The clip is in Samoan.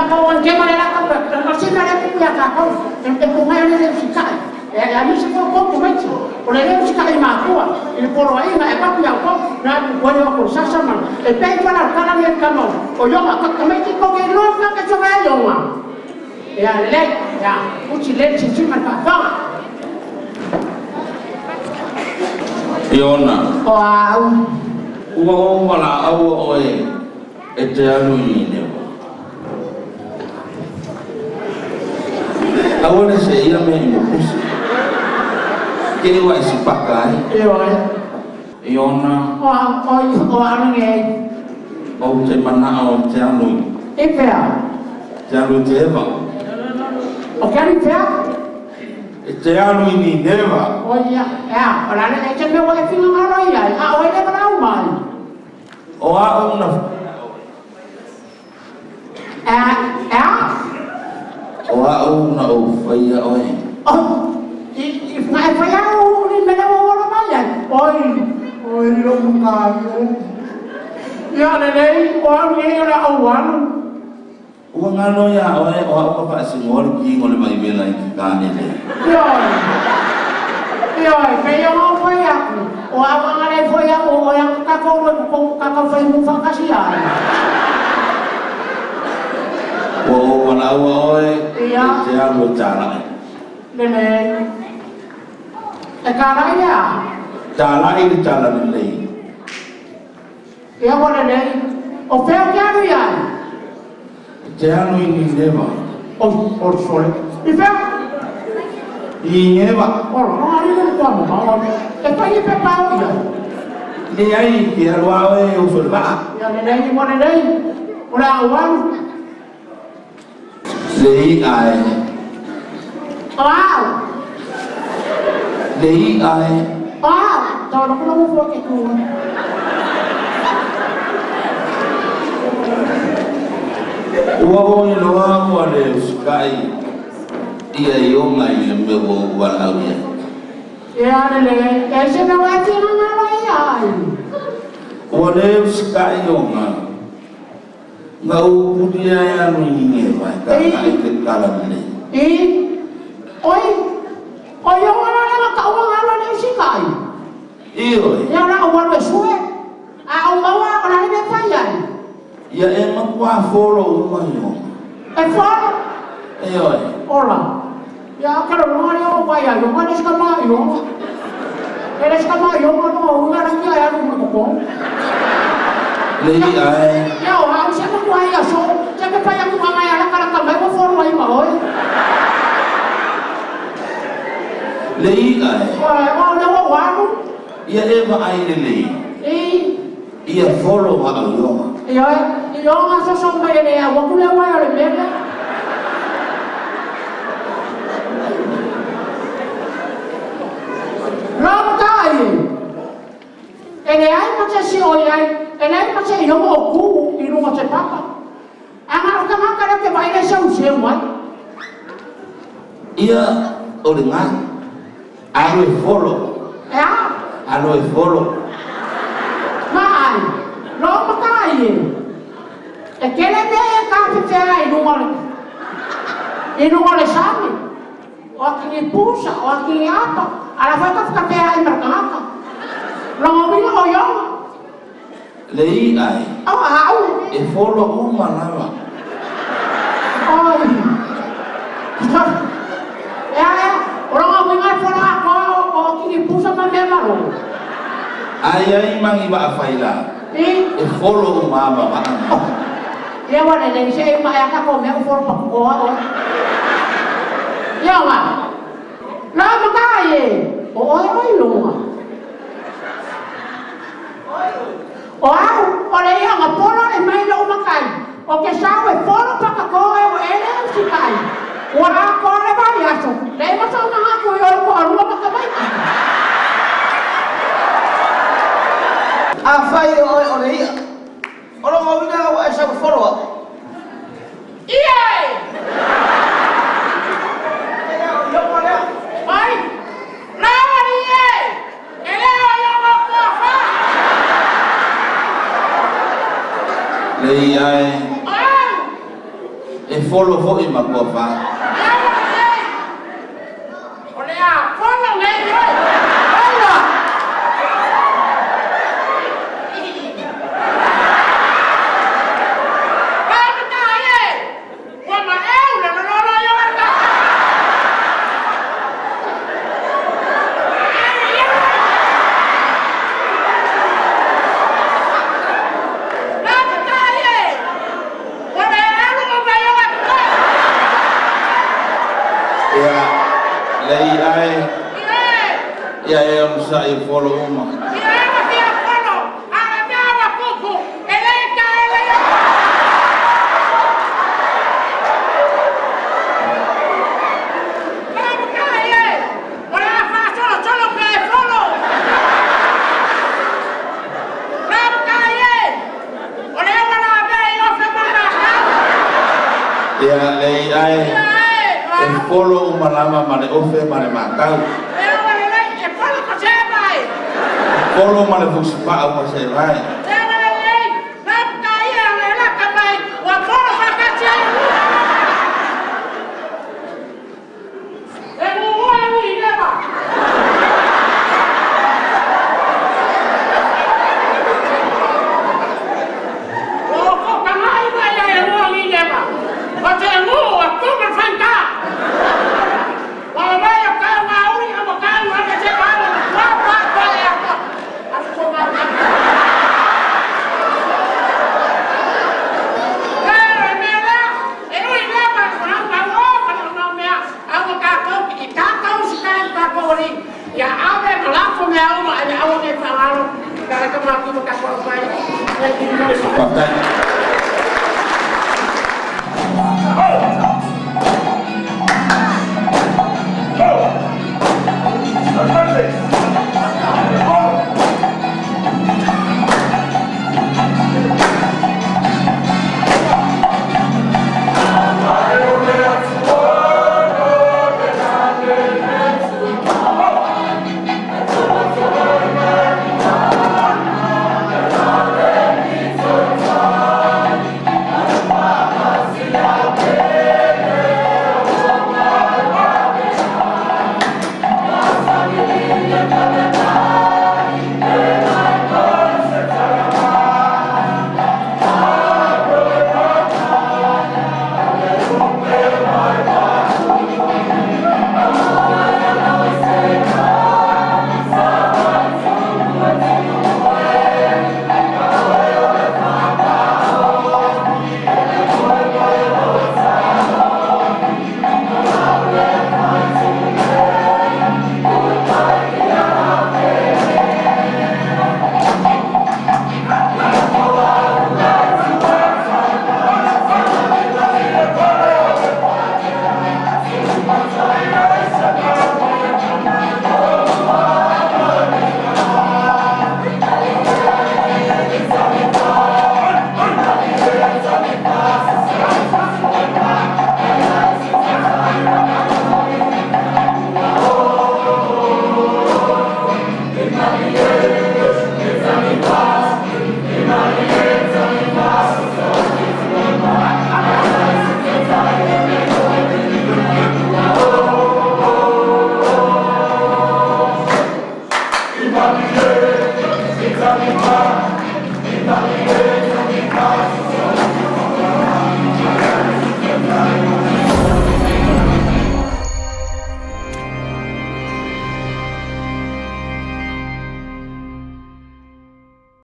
ka o te mare la ka o se mare ku ya ka ko e ko mai le sika e a mi se ko ko mai o le le sika i ma kua i polo ai na e pa ku ya ko na ku ko yo ko sa sa ma e pe ko la kala le ka mo o yo ma ka mai ki ko ke lo ka ka so ga yo ma ya le ya u chi le chi chi ma ka fa Iona o au ua o wala au oe e te alu i newa. Aua le se ia mea i mokusi. Ke iwa i sipaka ai. Ioe. Iona. O au, o au nge. O te mana o te alu i. I pea. Te alu i te ewa. O ke alu i pea? E te alu i ni newa. O ia, ea, o la le e te mea wa e whinga ngaro ia, a o e lewa lau mai. O a o na. Ea, ea. O a o na o whaia oe. O, i nga e whaia o ni mele o ora mai ai. Oi, oi lo mukai e. Ia le nei, o au ni ora au anu. Ua ngano ia oe, o au ka whaasingoa le kingo le mai vela i ki kāne le. Ioi, ioi, pe ia ngau whai aku. O au angare whai au, o ia kakau roe kakau whai mu whakasi ai. Ua o wana aua oe, e te alu e tālai. Lele, e kālai ea? Tālai le tālani lei. Ia ua lele, o whea ke alu iai? Te alu i ni newa. O, o, sorry. I whea? I newa. O, no, ari le kua mo, e pai i pepa o ia. Le ai ke alu a oe o so le maa. Ia le nei, mo le nei, o le au alu. Le i ai. O au. Le i ai. O au. Tau no kuna mo fua ke kua. Ua o i loa ua le usikai ia i o mai le mea ua ua lau ia. Ia le le, e se mea ua e tinga ngā lai ai. Ua le usikai o ngā. Ngā uputia e anu i nge vai, ka kai te kala nei. I, oi, oi o ngā rā ka ua ngā rā le usikai. I oi. Ia rā ua le sue, a o maua o la le whai ai. Ia e matua folo uma i o. E folo? E oi. Ola. Ia akara runga ni o mai ai, o ngā ka mai o. E leska mai o ngā no unga rangi ai aru mo ko. Le i ai. Ia o au se matua ai aso, se ke pai aku ngai ala kala ka mai o folo ai ma oi. Le i ai. Oi, o le o wanu. Ia e ma ai le le. I. Ia folo ma au ionga. Ia ionga so so mai le a waku le wai o le mele. Ramatai. E le ai ma te si oi ai, e le ai ma te ionga o ku i runga te papa. Anga o tangaka le te vai le sau seu mai. Ia o le ngā, alu e folo. Ea? Alu e folo. Ma ai, lo matai e. E kele mea e ka whiwhea i runga le, i runga le sami. O a kingi pusa, o a kingi apa. Ala whai ka whakapea ai marakangaka. Longa wina o ionga. Le i ai. Au au. E folo uma lava. Oi. Ea ea, o longa wina e folo a koa o kingi pusa ma mea maro. Ai ai mangi waa whai la. I? E folo uma ama maa. Ia wane le se e mai aka ko mea o folo paku koa o. Ia nga. La makai e. O oi oi lunga. O au, o le ia nga polo e mai lo makai. O ke sau e folo pakakoa e o ele o sikai. Ua a koa le vai aso. Le masa o nga ku i oi ko arua makamai. A whai o oi o le ia. O longa wina ua e sau folo a. Ia e! Ai! Lawa ni e! E leo ionga koa wha! Le ia e. Au! E folo foʻi ma kuafā. O le a fono nei oe. Aua. Pae e. Ua ma eu le lolo yo ka. Pae e. Ua me alu mo mai yo ka. Ia lei ae. Ia e onosaʻi e folo uma. Ia e wa fia fono. A le mea wa kuku. E le ta e le yo. Pae e. O le a fa solo solo pe e fono. Pae e. O le wa la mea i ofe ma kau. Ia lei ae. Ia e. E folo uma lava ma le ofe ma le makau. E wa le lei e fono ko se mai. Folo ma le fusipaa ma se vai.